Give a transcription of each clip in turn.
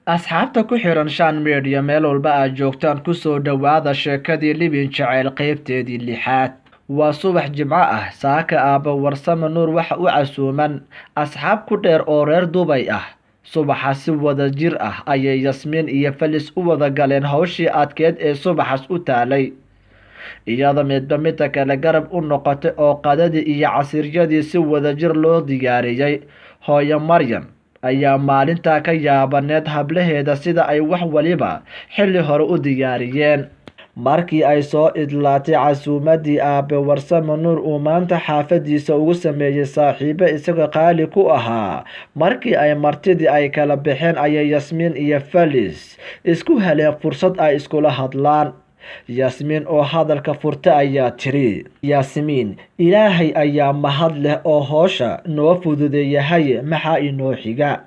Asxaabta ku xiran Shan Media, meel walba aad joogtaan, ku soo dhowaada sheekadii Libin Jacayl qaybteedii lixaad. Waa subax Jimco ah. Saaka aabba Warsame Nuur waxa u casuuman asxaab ku dheer oo reer Dubay ah. Subaxa si wada jir ah ayay Yasmiin iyo Felis u wada galeen hawshii adkeyd ee subaxaas u taalay, iyadoo midba midda kale garab u noqotay oo qadadii iyo casiiryadii si wadajir loo diyaariyey. Hooyo Maryam ayaa maalintaa ka yaabaneed hablaheeda sida ay wax waliba xilli hore u diyaariyeen. Markii ay soo idlaatay casuumadii aabe Warsame Nuur uu maanta xaafadiisa ugu sameeyey saaxiibo isaga qaali ku ahaa, markii ay martidii ay kala baxeen, ayay Yasmiin iyo Felis isku heleen fursad ay iskula hadlaan. Yaasmiin oo hadalka furta ayaa tiri: "Yaasmiin, Ilaahay ayaa mahad leh oo howsha noo fududeeyahay, maxaa inoo xiga?"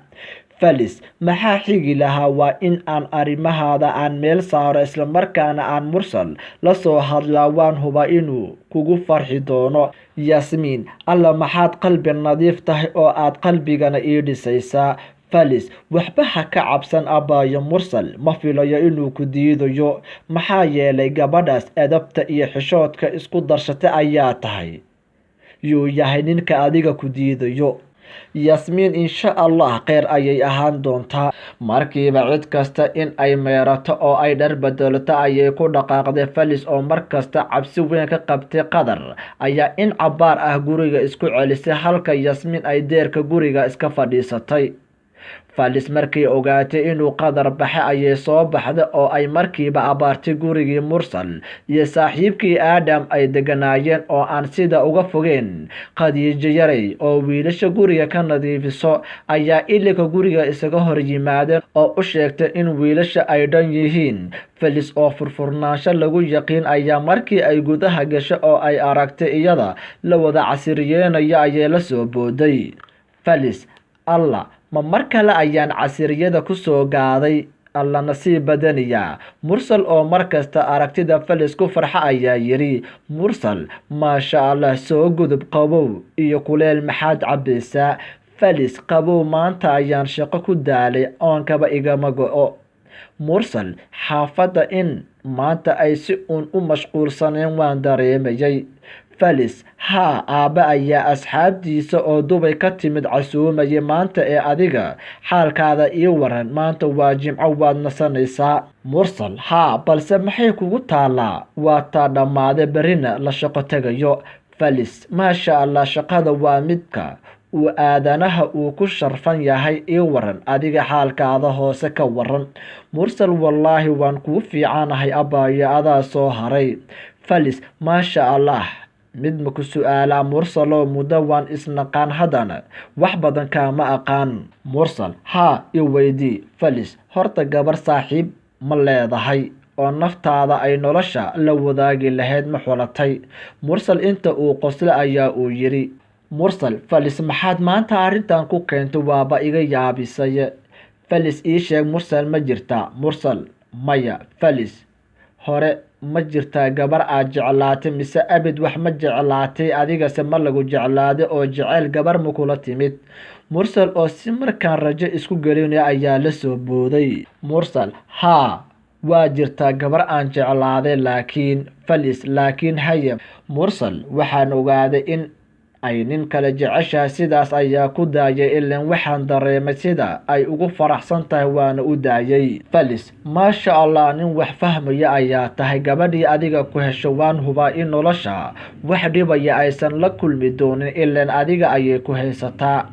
Felis: "Maxaa xigi lahaa? Waa in aan arrimahaada aan meel saaro, islamarkaana aan Mursal la soo hadlaa. Waan hubaa inuu kugu farxi doono." Yaasmiin: "Alla, maxaad qalbi nadiif tahay oo aad qalbigana ii dhisaysaa." Felis: "Waxba ha ka cabsan abaayo, Mursal ma filayo inuu ku diidayo, maxaa yeelay gabadhaas edabta iyo xishoodka isku darsatay ayaa tahay. Yuu yahay ninka adiga ku diidayo?" Yasmiin: "Insha Allah kheyr ayay ahaan doontaa." Markiiba cid kasta in ay meerato oo ay dhar bedelato ayay ku dhaqaaqday. Felis oo markasta cabsi weyn ka qabtay Qadar ayaa in cabbaar ah guriga isku celisay, halka Yasmiin ay deerka guriga iska fadhiisatay. Felis markay ogaatay inuu Qadar baxay ayay soo baxday oo ay markiiba abaartay gurigii Mursal iyo saaxiibkii Aadam ay deganaayeen oo aan sida uga fogeen. Khadiijo Yarey oo wiilasha guriga ka nadiifiso ayaa ilinka guriga isaga hor yimaadeen oo u sheegtay in wiilasha ay dhan yihiin. Felis oo furfurnaansho lagu yaqiin ayaa markii ay gudaha gashay oo ay aragtay iyada la wada casiriyeenaya ayay la soo booday. Felis: "Alla, ma mar kale ayaan casiriyada ku soo gaaday? Alla nasiib badaniya." Mursal oo markasta aragtida Felis ku farxa ayaa yiri: "Mursal, maasha Allah, soo gudub. Qabow iyo kuleel maxaad cabaysaa?" Felis: "Qabow, maanta ayaan shaqo ku daalay, oonkaba igama go'o." Mursal: "Xaafadda in maanta ay si uun u mashquulsaneen waan dareemayay." Felis: "Haa, aabbe ayaa asxaabtiisa oo Dubay ka timid casuumayay maanta. Ee adiga xaalkaada ii waran? Maanta waa Jimco, waad nasanaysaa." Mursal: "Haa, balse maxay kugu taalaa? Waa taa dhammaade, berrina la shaqo tegayo." Felis: "Maasha Allah, shaqada waa midka uu aadanaha uu ku sharfan yahay. Ii waran adiga, xaalkaada hoose ka waran?" Mursal: "Wallaahi waan kuu fiicanahay abaayo, adaa soo haray." Felis: "Maasha Allah, mid ma ku su'aalaa Mursalow? Muddo waan isnaqaan, haddana wax badan kaama aqaan." Mursal: "Haa, i weydii." Felis: "Horta gabar saaxiib ma leedahay oo naftaada ay nolosha la wadaagi lahayd ma xulatay?" Mursal inta uu qosle ayaa uu yiri: "Mursal: Felis, maxaad maanta arrintan ku keentay? Waaba iga yaabisaye. Felis, ii sheeg Mursal, ma jirtaa?" Mursal: "Maya." Felis: "Hore ma jirtaa gabar aad jeclaatay mise abid wax ma jeclaatay? Adigase ma lagu jeclaaday oo jeceyl gabar ma kula timid?" Mursal oo si markaan rajo isku gelinaya ayaa la soo booday: Mursal: "Haa, waa jirtaa gabar aan jeclaaday, laakiin..." Felis: "Laakiin haye?" Mursal: "Waxaan ogaaday in ay nin kale jeceshahay, sidaas ayaa ku daayay. Ilaan waxaan dareemay sida ay ugu faraxsan tahay, waana u daayay." Felis: "Maasha Allah, nin wax fahmaya ayaa tahay. Gabadhii adiga ku hesho waan hubaa in nolosha wax dhibaya aysan la kulmi doonin, ilaan adiga ayay ku haysataa."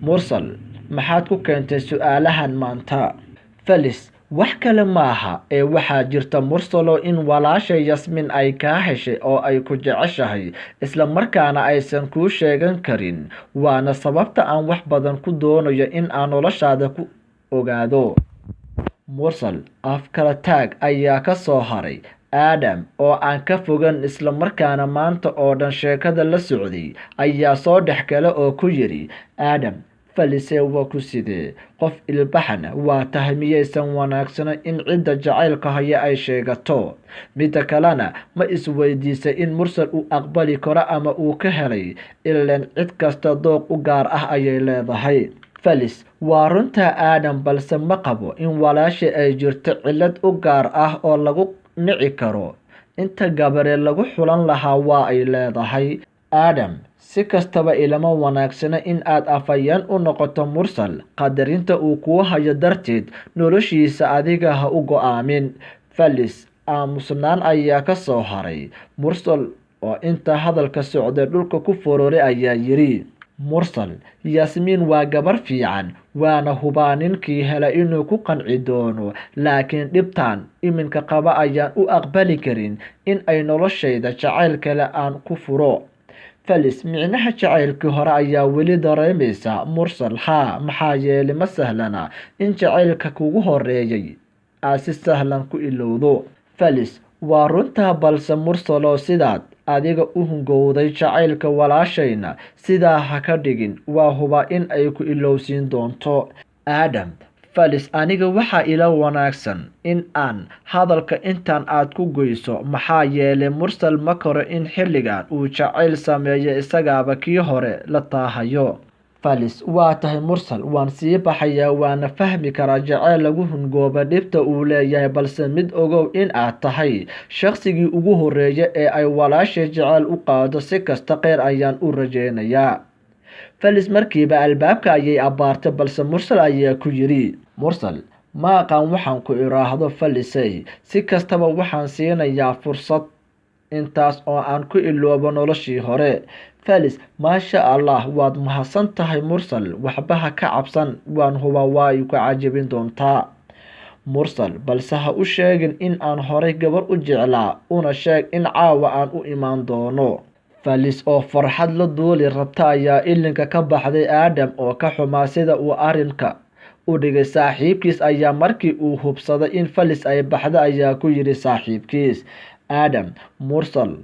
Mursal: "Maxaad ku keentay su'aalahan maanta?" Felis: "Wax kale maaha ee waxaa jirta Mursalo in walaashay Yasmiin ay kaa heshay oo ay ku jeceshahay, isla markaana aysan kuu sheegan karin, waana sababta aan wax badan ku doonayo in aan noloshaada ku ogaado." Mursal afkala taag ayaa ka soo haray. Aadam oo aan ka fogan isla markaana maanta oo dhan sheekada la socday ayaa soo dhex gala oo ku yiri: "Aadam, Felise waa ku sidee? Qof ilbaxana waa tahay, miyaysan wanaagsanayn in cidda jacaylka haya ay sheegato? Midda kalena, ma isweydiisay in Mursal uu aqbali karo ama uu ka helay? Ilaan cid kasta dooq u gaar ah ayay leedahay." Felis, waa runtaa Aadam, balse ma qabo in walaasha ay jirto cillad u gaar ah oo lagu nici karo. Inta gabaree lagu xulan lahaa waa ay leedahay. Aadam, si kastaba ilama wanaagsana in aad afhayeen u noqoto Mursal. Qadarinta uu kuu hayo darteed noloshiisa adiga ha u go'aamin. Felis aamusnaan ayaa ka soo haray. Mursal oo inta hadalka socday dhulka ku fororay ayaa yiri, Mursal, Yasmiin waa gabar fiican, waana hubaa ninkii hela inuu ku qanci doono, laakiin dhibtaan iminka qaba ayaan u aqbali karin in ay noloshayda jacayl kale aan ku furo. Felis, micnaha jacaylkii hore ayaa weli dareemaysa. Mursal, haa, maxaa yeelay ma sahlana in jacaylka kugu horeeyay aad si sahlan ku ilowdo. Felis, waa runtaa, balse Mursaloo sidaad adiga u hungowday jacaylka walaashayna sidaa ha ka dhigin, waa hubaa in ay ku ilowsiin doonto. Aadam, Felis, aniga waxaa ila wanaagsan in aan hadalka intaan aad ku goyso, maxaa yeelay Mursal ma karo in xilligan uu jacayl sameeyo, isagaaba kii hore la taahayo. Felis, waa tahay Mursal, waan sii baxayaa, waana fahmi karaa jacayl lagu hungooba dhibta uu leeyahay, balse mid ogow in aad tahay shaqsigii ugu horeeya ee ay walaashay jacayl u qaado, si kasta kheyr ayaan u rajeynayaa. Felis markiiba albaabka ayay abbaartay, balse Mursal ayaa ku yiri, Mursal, ma aqaan waxaan ku iraahdo Felisay, si kastaba waxaan siinayaa fursad intaas oo aan ku iloobo noloshii hore. Felis, maasha Allah, waad mahadsan tahay Mursal, waxba ha ka cabsan, waan hubaa waa ay ku cajabin doontaa. Mursal, balse ha u sheegin in aan horay gabar u jeclaa, una sheeg in caawa aan u imaan doono. Felis oo farxad la duuli rabta ayaa ilinka ka baxday. Aadam oo ka xumaa sida uu arrinka u dhigay saaxiibkiis ayaa markii uu hubsaday in Felis ay baxda ayaa ku yiri saaxiibkiis, Aadam, Mursal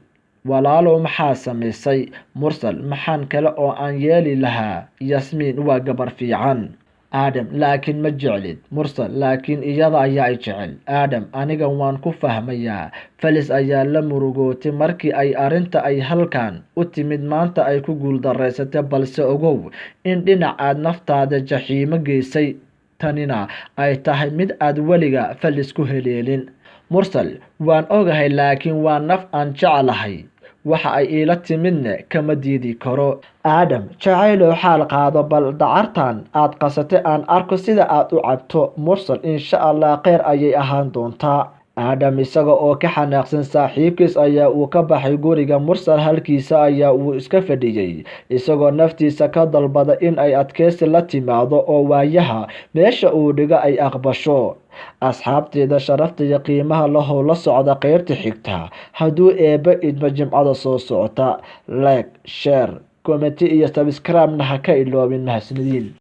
walaalow maxaa samaysay? Mursal, maxaan kale oo aan yeeli lahaa? Yasmiin waa gabar fiican. Aadam, laakiin ma jeclid. Mursal, laakiin iyada ayaa i jecel. Aadam, aniga waan ku fahmayaa. Felis ayaa la murugootay markii ay arrinta ay halkan u timid maanta ay ku guuldareysatay, balse ogow in dhinac aad naftaada jaxiimo geysay, tanina ay tahay mid aad weliga Felis ku heleelin. Mursal, waan ogahay, laakiin waa naf aan jeclahay, waxa ay iila timidna kama diidi karo. Aadam, jacaylow xaal qaado, bal dacartan aad qasatay aan arko sida aad u cabto. Mursal, insha Allah kheyr ayay ahaan doontaa. Aadam isaga oo ka xanaaqsan saaxiibkiis ayaa uu ka baxay guriga. Mursal halkiisa ayaa uu iska fadhiyey, isagoo naftiisa ka dalbada in ay adkeysi la timaado oo waayaha meesha uu dhigo ay aqbasho. Asxaabteeda sharafta iyo qiimaha lahow, la socda qeybta xigta hadduu eebbe idmo jimcada soo socota. Like, share, comment iyo subscribe-na ha ka iloobin. Mahadsanidin.